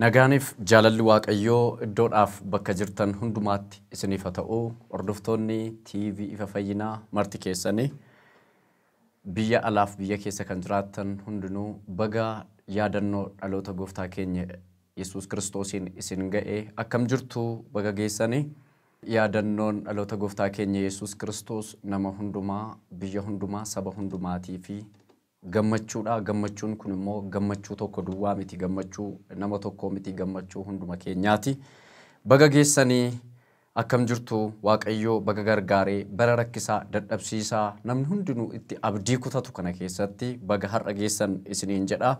Nagaaniif jaalalli Waaqayyoo iddoodhaaf bakka jirtan hundumaatti isiniif haa ta'u. Hordoftoonni TV Ifa Fayyinaa marti keessanii biyya alaaf biyya keessa kan jiraattan hundinuu baga yaadannoo dhaloota gooftaa keenya Yesuus Kiristoosiin isin ga'e akkam jirtu baga geessanii. Yaadannoon dhaloota gooftaa keenya Yesuus Kiristoos nama hundumaa, biyya hundumaa, saba hundumaatii fi gammachuudha. Gammachuun kun immoo gammachuu tokko duwwaa miti, gammachuu nama tokkoo miti, gammachuu hunduma keenyaati. Baga geessanii akkam jirtu Waaqayyoo baga gargaaree bara rakkisaa dadhabsiisaa namni hundinuu itti abdii kutatu kana keessatti baga har'a geessan isiniin jedha.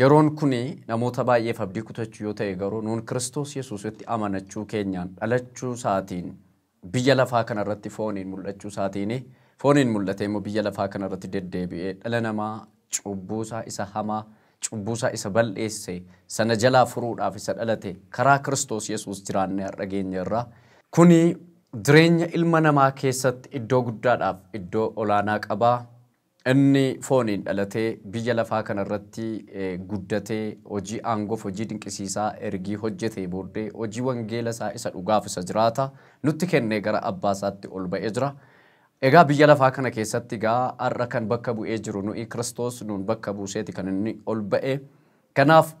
Yeroon kuni namoota baay'eef abdii kutachuu yoo ta'e garuu nuun Kiristoos Yesuusitti amanachuu keenyaan dhalachuu isaatiin biyya lafaa kanarratti fooniin mul'achuu isaatiin fooniin mul'atee immoo biyya lafaa kanarratti deddeebi'ee dhala namaa cubbuusaa isa hamaa cubbuusaa isa bal'eesse sana jalaa furuudhaaf isa dhalate karaa Kiristoos Yesuus jiraannee har'a geenye irraa. Kuni jireenya ilma namaa keessatti iddoo guddaadhaaf iddoo olaanaa qabaa. Inni fooniin dhalatee biyya lafaa kanarratti guddatee hojii aangoof hojii dinqisiisaa ergii hojjetee booddee hojii wangeela isaa isa dhugaaf isa jiraata nutti kennee gara abbaa isaatti ol ba'ee jira. Egaa biyya lafaa kana keessatti egaa har'a kan bakka bu'ee jiru nuyi Kiristoos nuun bakka buuseeti kan inni ol ba'e. Kanaaf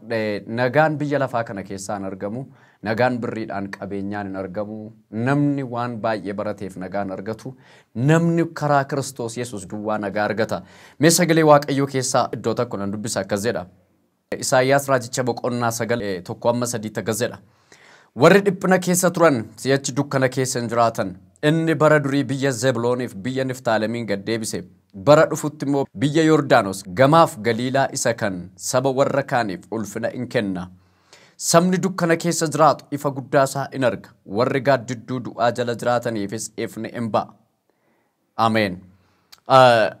nagaan biyya lafaa kana keessaa hin argamu, nagaan birriidhaan qabeenyaan hin argamu, namni waan baay'ee barateef nagaan argatu, namni karaa Kiristoos Yesuus duwwaa nagaa argata. Mee sagalee Waaqayyoo keessaa iddoo tokko nan dubbisa akkas jedha. Isaayyaas raajicha boqonnaa 9 1-3 akkas jedha. Warri dhiphina keessa turan si'achi dukkana keessa hin jiraatan. Inni bara durii biyya Zebulooniif biyya Niftaalemiin gad deebise. Bara dhufutti immoo biyya Yordaanos gamaaf Galiilaa isa kan saba warra kaaniif ulfina in kenna. Sabni dukkana keessa jiraatu ifa guddaa isaa in arga. Warri gaaddidduu du'aa jala jiraataniifis ifni in ba'a. Ameen.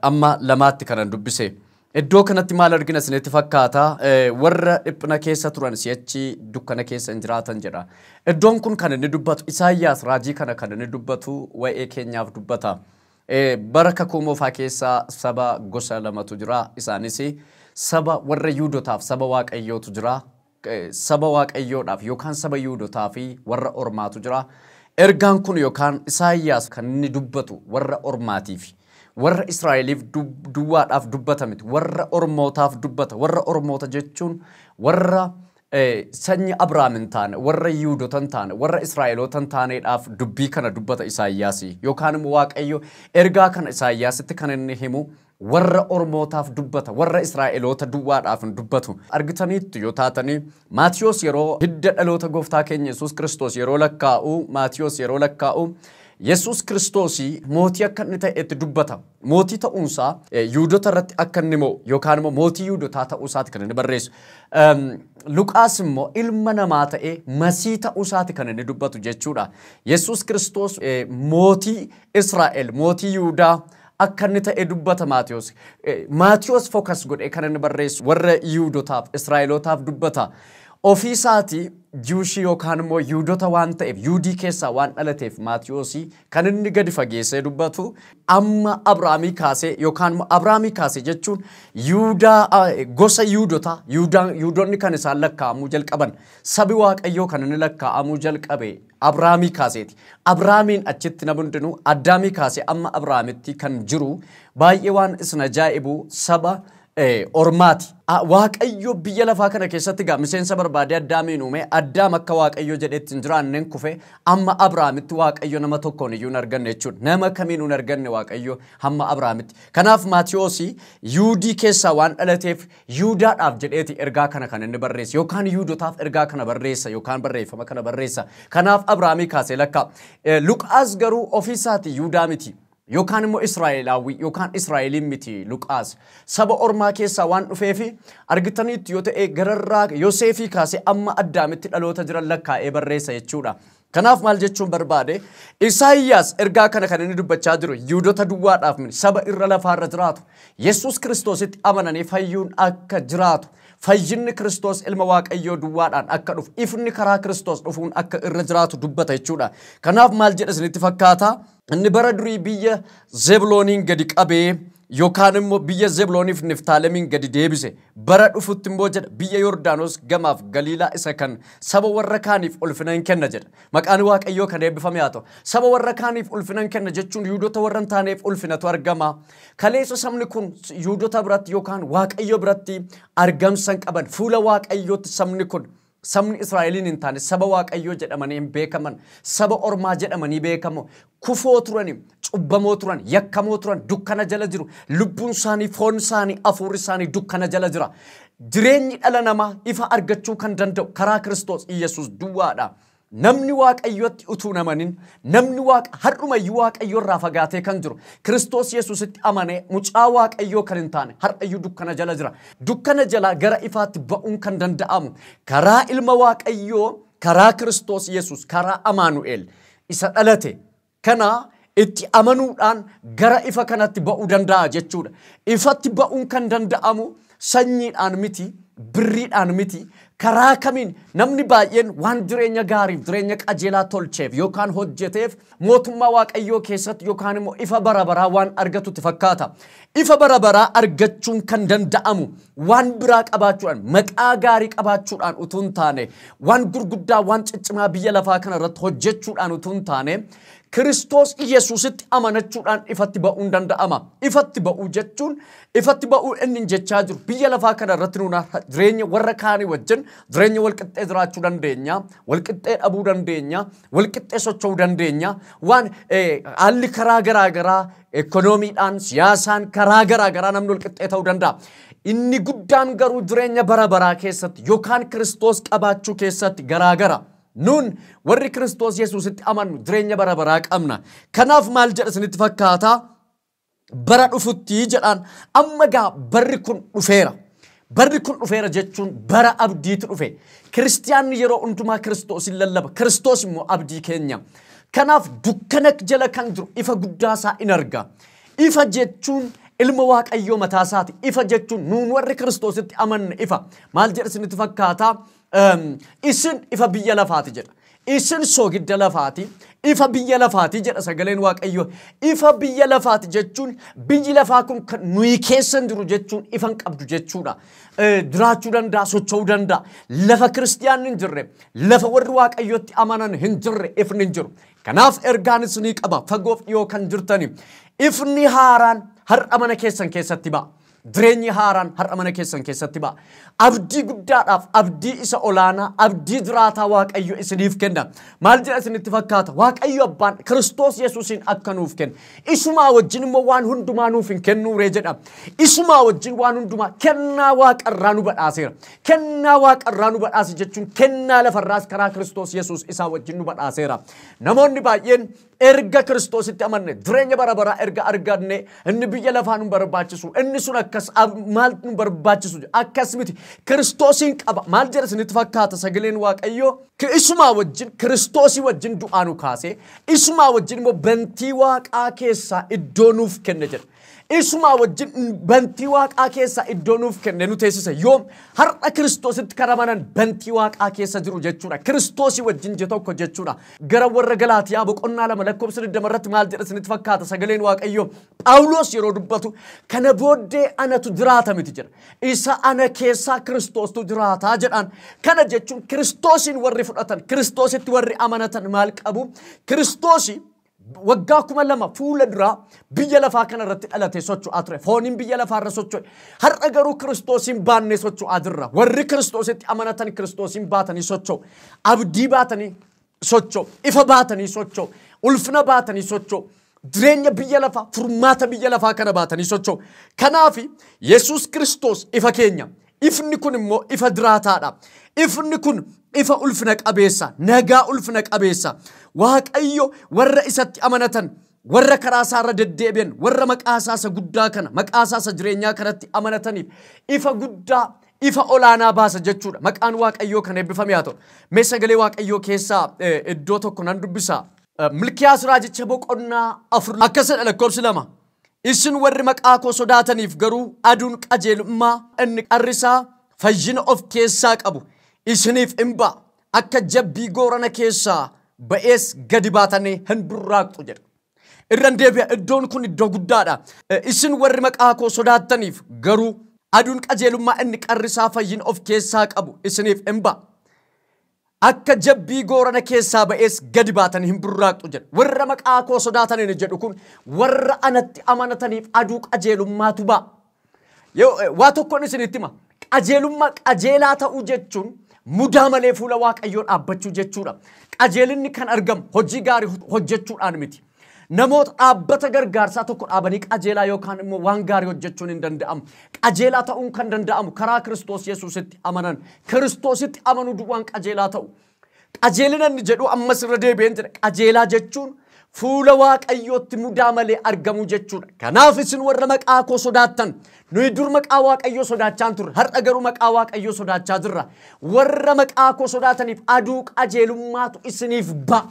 Amma lamaatti kanan dubbise. Iddoo kanatti maal argina isinitti fakkaata? Warra dhiphina keessa turan si'achi dukkana keessa hin jiraatan jedha. Iddoon kun kan inni dubbatu Isaayyaas raajii kana kan inni dubbatu waa'ee keenyaaf dubbata. Bara kakuu moofaa keessa saba gosa lamatu jira. Isaanis saba warra Yihuudootaaf saba Waaqayyootu jira. Saba Waaqayyoodhaaf yookaan saba Yihuudootaa fi warra Ormaatu jira. Ergaan kun yookaan Isaayyaas kan inni dubbatu warra Ormaatiif. Warra Israa'eliif duwwaadhaaf dubbata miti. Warra Ormootaaf dubbata. Warra Ormoota jechuun warra sanyii Abrahaam hin taane, warra Yihuudoota hin taane, warra Israa'eloota hin taaneedhaaf dubbii kana dubbata Isaayyaas. Yookaan immoo Waaqayyo ergaa kana Isaayyaasitti kan inni himu warra Ormootaaf dubbata, warra Israa'eloota duwwaadhaaf hin dubbatu. Argitaniittu yoo taatanii Maatiyoos yeroo hidda dhaloota gooftaa keenya Yesuus Kiristoos yeroo lakkaa'u, Maatiyoos yeroo lakkaa'u Yesuus Kiristoos mootii akka inni ta'etti dubbata. Mootii ta'uunsaa Yihuudoota irratti akka inni mo'u yookaan immoo mootii Yihuudootaa ta'uusaati kan inni barreessu. Luqaas immoo ilma namaa ta'ee masii ta'uusaati kan inni dubbatu jechuudha. Yesuus Kiristoos mootii Israa'el, mootii Yihuudaa akka inni ta'e dubbata Maatiyoos. Maatiyoos fokas godhee kan inni barreessu warra Yihuudootaaf, Israa'elootaaf dubbata. Ofii isaatii Jiwushii yookaan immoo Yihuudoota waan ta'eef, Yihuudii keessaa waan dhalateef Maatiyoosii kan inni gadi fageessee dubbatu amma Abrahaamii kaasee yookaan immoo Abrahaamii kaasee jechuun Yihuudaa gosa Yihuudootaa, Yihuudoonni kan isaan lakkaa'amuu jalqaban, sabi Waaqayyoo kan inni lakkaa'amuu jalqabe Abrahaamii kaaseeti. Abrahaamiin achitti namni hundinuu Addaamii kaasee amma Abrahaamitti kan jiru baay'ee waan isin ajaa'ibu saba Ormaati. Waaqayyo biyya lafaa kana keessatti egaa miseensa barbaadee Addaamiin uume. Addaam akka Waaqayyo jedhetti hin jiraanneen kufe. Amma Abrahaamitti Waaqayyo nama tokkoon iyyuu hin arganne jechuudha. Nama kamiin hin arganne Waaqayyo hamma Abrahaamitti. Kanaaf Maatiyoos Yihuudii keessaa waan dhalateef Yihuudaadhaaf jedheeti ergaa kana kan inni barreesse yookaan Yihuudotaaf ergaa kana barreessa yookaan barreeffama kana barreessa. Kanaaf Abrahaamii kaasee lakkaa. Luqaas garuu ofiisaati Yihuudaa miti. Yookaan immoo Israa'elaawwi yookaan Israa'eliin miti Luqaas. Saba Ormaa keessaa waan dhufeefi argitaniitti yoo ta'e gararraa Yoseefii kaasee amma Addaamitti dhaloota jiran lakkaa'ee barreessa jechuudha. Kanaaf maal jechuun barbaade Isaayyaas ergaa kana kan inni dubbachaa jiru Yihuudoota duwwaadhaaf miti, saba irra lafaarra jiraatu Yesuus Kiristoositti amananii fayyuun akka jiraatu, fayyinni Kiristoos ilma Waaqayyoo duwwaadhaan akka dhufu, ifni karaa Kiristoos dhufuun akka irra jiraatu dubbata jechuudha. Kanaaf maal jedha isinitti fakkaata? Inni bara durii biyya Zebulooniin gadi qabee Yookaan immoo biyya Zebulooniif Niftaalemiin gadi deebise. Bara dhufutti immoo jedha biyya Yordaanos gamaaf Galiilaa isa kan saba warra kaaniif ulfina hin kenna jedha. Maqaan Waaqayyoo kan eebbifame haa ta'u. Saba warra kaaniif ulfina hin kenna jechuun Yihudoota warra hin taaneef ulfinatu argama. Kaleessa sabni kun Yihudoota biratti yookaan Waaqayyo biratti argamsa hin qaban. Fuula Waaqayyootti sabni kun sabni Israa'eliin hin taane saba Waaqayyoo jedhamanii hin beekaman, saba ormaa jedhamanii beekamu. Kufoo turani, cubbamoo turan, yakkamoo turan, dukkana jala jiru. Lubbuun isaanii, foon isaanii, hafuurri isaanii dukkana jala jira. Jireenyi dhala namaa ifa argachuu kan danda'u karaa Kiristoos Iyyasuus duwwaadha. Namni Waaqayyotti utuu namanin, namni Waaqa har'umayyuu Waaqayyo irraa fagaatee kan jiru, Kiristoos Yesuusitti amanee mucaa Waaqayyoo kan hin taane har'ayyuu dukkana jala jira. Dukkana jalaa gara ifaatti ba'uun kan danda'amu karaa ilma Waaqayyoo, karaa Kiristoos Yesuus, karaa Amaanu'el isa dhalate kana itti amanuudhaan gara ifa kanatti ba'uu danda'a jechuudha. Ifatti ba'uun kan danda'amu sanyiidhaan miti, birriidhaan miti, karaa kamiin namni baay'een waan jireenya gaariif jireenya qajeelaa tolcheef yookaan hojjeteef mootummaa Waaqayyoo keessatti yookaan immoo ifa bara baraa waan argatutti fakkaata. Ifa bara baraa argachuun kan danda'amu waan biraa qabaachuudhaan, maqaa gaarii qabaachuudhaan utuu hin taane, waan gurguddaa waan ciccimaa biyya lafaa kana irratti hojjechuudhaan utuu hin taane, Kiristoos Iyesuusitti amanachuudhaan ifatti ba'uun danda'ama. Ifatti ba'uu jechuun ifatti ba'uu inni jechaa jiru biyya lafaa kana irratti nuuna jireenya warra kaanii wajjin jireenya walqixxee jiraachuu dandeenya, walqixxee dhabuu dandeenya, walqixxee socho'uu dandeenya. Waan haalli karaa garaa garaa ekonomiidhaan, siyaasaan karaa garaa garaa namni walqixxee ta'uu danda'a. Inni guddaan garuu jireenya bara baraa keessatti yookaan Kiristoos qabaachuu keessatti garaa gara. Nuun warri Kiristoos Yesuusitti amannu jireenya bara baraa qabna. Kanaaf maal jedha isinitti fakkaata? Bara dhufutti jedhaan. Amma gaa barri kun dhufeera. Barri kun dhufeera jechuun bara abdiitu dhufe. Kiristiyaanni yeroo hundumaa Kiristoosin lallaba. Kiristoos immoo abdii keenya. Kanaaf dukkana jala kan jiru ifa guddaa isaa in arga. Ifa jechuun ilma Waaqayyoo mataa isaati. Ifa jechuun nuun warri Kiristoositti amanne ifa. Maal jedha isinitti fakkaata? Isin ifa biyya lafaati jedha. Isin soogidda lafaati. Ifa biyya lafaati jedha sagaleen Waaqayyoo. Ifa biyya lafaati jechuun biyyi lafaa kun kan nuyi keessa hin jiru jechuun ifa hin qabdu jechuudha. Jiraachuu danda'a, socho'uu danda'a. Lafa kiristiyaanni hin jirre, lafa warri Waaqayyootti amanan hin jirre ifni hin jiru. Kanaaf ergaan isinii qaba fagoof dhiyoo kan jirtani. Ifni haaraan har'a mana keessan keessatti ba'a. Jireenyi haaraan har'a mana keessan keessatti ba'a. Abdii guddaadhaaf, abdii isa olaanaa, abdii jiraataa Waaqayyo isiniif kenna. Maal jedha isinitti fakkaata? Waaqayyo abbaan Kiristoos Yesuusiin akka nuuf kenna. Isumaa wajjin immoo waan hundumaa nuuf hin kennuuree jedha. Isumaa wajjin waan hundumaa kennaa waaqarraa nu badhaaseera. Kennaa waaqarraa nu badhaase jechuun kennaa lafarraas karaa Kiristoos Yesuus isaa wajjin nu badhaaseera. Namoonni baay'een erga Kiristoositti amanne jireenya bara baraa erga arganne inni biyya lafaa nu barbaachisu, inni sun akkas maal nu barbaachisu akkas miti. Kiristoosiin qaba. Maal jedha isinitti fakkaata sagaleen Waaqayyoo? Isumaa wajjin Kiristoosii wajjin du'aa nu kaasee, isumaa wajjin immoo bantii waaqaa keessaa iddoo nuuf kenne jedha. Isumaa wajjin bantii waaqaa keessaa iddoo nuuf kenne nu teessisa. Yoom har'a Kiristoositti kan amanan bantii waaqaa keessa jiru jechuudha. Kiristoosii wajjin je tokko jechuudha. Gara warra Galaatiyaa boqonnaa 2 lakkoofsa 20 irratti maal jedha isinitti fakkaata sagaleen Waaqayyoo? Phaawulos yeroo dubbatu kana booddee anatu jiraata miti jedha. Isa ana keessaa Kiristoostu jiraataa jedhaan. Kana jechuun Kiristoosiin warri fudhatan, Kiristoositti warri amanatan maal qabu? Kiristoosi waggaa 2000 fuula duraa biyya lafaa kana irratti dhalatee socho'aa ture. Fooniin biyya lafaa irra socho'e. Har'a garuu Kiristoosiin baannee socho'aa jirra. Warri Kiristoositti amanatan Kiristoosiin baatanii socho'u. Abdii baatanii socho'u. Ifa baatanii socho'u. Ulfina baatanii socho'u. Jireenya biyya lafaa, furmaata biyya lafaa kana baatanii socho'u. Kanaaf Yesuus Kiristoos ifa keenya. Ifni kun immoo ifa jiraataadha. Ifni kun ifa ulfina qabeessa, nagaa ulfina qabeessa. Waaqayyo warra isatti amanatan, warra karaa isaarra deddeebi'an, warra maqaa isaa isa guddaa kana, maqaa isaa isa jireenyaa kanatti amanataniif ifa guddaa, ifa olaanaa baasa jechuudha. Maqaan Waaqayyoo kan eebbifame haa ta'u. Mee sagalee Waaqayyoo keessaa iddoo tokko nan dubbisa. Milkiyaas raajicha boqonnaa 4 akkasidha lakkoofsi 2. Isin warri maqaa koo sodaataniif garuu aduun qajeelummaa inni qarrisaa fayyina of keessaa qabu isiniif hin ba'a. Akka jabbii goorana keessaa ba'ees gadi baatanii hin burraaqxu jedha. Irran deebi'a, iddoon kun iddoo guddaadha. Isin warri maqaa koo sodaattaniif garuu aduun qajeelummaa inni qarrisaa fayyina of keessaa qabu isiniif hin ba'a. Akka jabbii goorana keessaa ba'ees gadi baatanii hin burraaqxu jedha. Warra maqaa koo sodaataniin jedhu kun warra anatti amanataniif aduu qajeelummaatu ba'a. Waa tokkoon isinitti hima. Qajeelummaa qajeelaa ta'uu jechuun mudaa malee fuula Waaqayyoo dhaabbachuu jechuudha. Qajeelinni kan argamu hojii gaarii hojjechuudhaan miti. Namoota dhaabbata gargaarsaa tokko dhaabanii qajeelaa yookaan immoo waan gaarii hojjechuun hin danda'amu. Qajeelaa ta'uun kan danda'amu karaa Kiristoos Yesuusitti amanan. Kiristoositti amanuu duwwaan qajeelaa ta'u. Qajeelina inni jedhu ammas irra deebi'een jedha. Qajeelaa jechuun fuula Waaqayyootti mudaa malee argamuu jechuudha. Kanaaf isin warra maqaa koo sodaattan, nuyi dur maqaa Waaqayyoo sodaachaa hin turre, har'a garuu maqaa Waaqayyoo sodaachaa jirra. Warra maqaa koo sodaataniif aduu qajeelummaatu isiniif ba'a.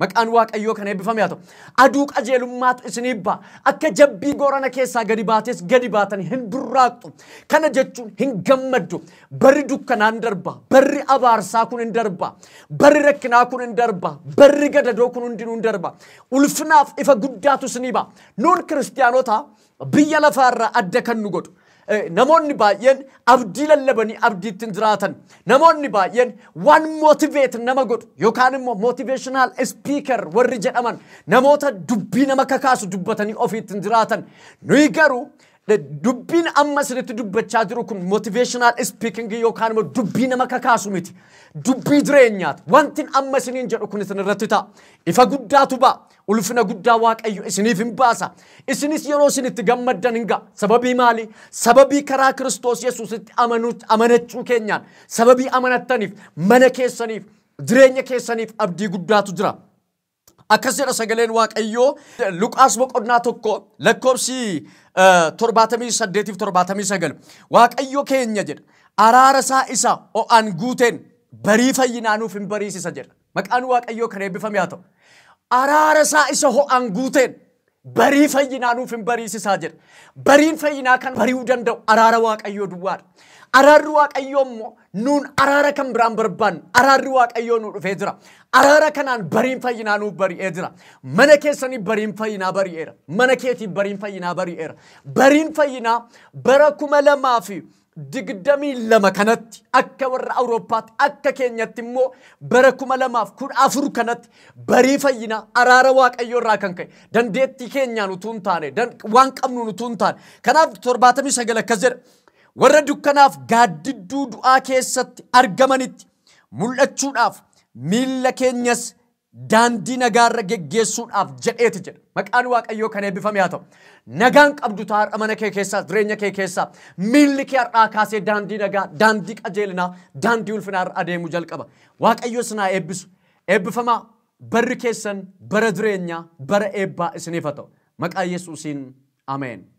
Maqaan Waaqayyoo kan eebbifame haa ta'u. Aduu qajeelummaatu isiniif ba'a. Akka jabbii goorana keessaa gadi baates gadi baatanii hin burraaqxu. Kana jechuun hin gammaddu. Barri dukkanaa hin darba. Barri abaarsaa kun hin darba. Barri rakkinaa kun hin darba. Barri gadadoo kun hundinuu hin darba. Ulfinaaf ifa guddaatu isinii ba'a. Nuun kiristiyaanota biyya lafaarraa adda kan nu godhu. Namoonni baay'een abdii lallabanii abdiitti hin jiraatan. Namoonni baay'een waan motivate nama godhu yookaan immoo motivational speaker warri jedhaman namoota dubbii nama kakaasu dubbatanii ofiitti hin jiraatan. Nuyi garuu dubbiin amma isinitti dubbachaa jiru kun motivational speaking yookaan immoo dubbii nama kakaasu miti. Dubbii jireenyaati. Wanti amma isiniin jedhu kun isin irratti ta'a. Ifa guddaatu ba'a. Ulfina guddaa Waaqayyo isiniif hin baasa. Isinis yeroo isin itti gammaddan hin ga'a. Sababii maali? Sababii karaa Kiristoos Yesuusitti amanachuu keenyaan. Sababii amanattaniif mana keessaniif jireenya keessaniif abdii guddaatu jira. Akkas jedha sagaleen Waaqayyoo Luqaas boqonnaa 1 lakkoofsi 78 79. Waaqayyo keenya jedha. Araara isaa isa ho'aan guuteen barii fayyinaa nuuf hin bariisisa jedha. Maqaan Waaqayyoo kan eebbifame haa ta'u. Araara isaa isa ho'aan guuteen barii fayyinaa nuuf hin bariisisaa jedha. Bariin fayyinaa kan bari'uu danda'u araara Waaqayyoo duwwaadha. Araarri Waaqayyoo immoo nuun araara kan biraan barbaannu. Araarri Waaqayyoo nu dhufee jira. Araara kanaan bariin fayyinaa nuuf bari'ee jira. Mana keessanii bariin fayyinaa bari'eera. Mana keetiif bariin fayyinaa bari'eera. Bariin fayyinaa bara 2022 kanatti akka warra Awurooppaatti akka keenyatti immoo bara 2014 kanatti barii fayyinaa araara Waaqayyoo irraa kan ka'e dandeettii keenyaan utuu hin taane waan qabnuun utuu hin taane. Kanaaf 79 akkas jedha. Warra dukkanaaf gaaddidduu du'aa keessatti argamanitti mul'achuudhaaf miilla keenyas daandii nagaarra geggeessuudhaaf jedheeti jedha. Maqaan Waaqayyoo kan eebbifame haa ta'u. Nagaan qabdu ta'a har'a mana kee keessaa, jireenya kee keessaa. Miilli kee har'aa kaasee daandii nagaa, daandii qajeelinaa, daandii ulfinaa irra adeemuu jalqaba. Waaqayyo isin haa eebbisu. Eebbifamaa barri keessan bara jireenyaa, bara eebbaa isiniif haa ta'u. Maqaa Yesuusiin ameen.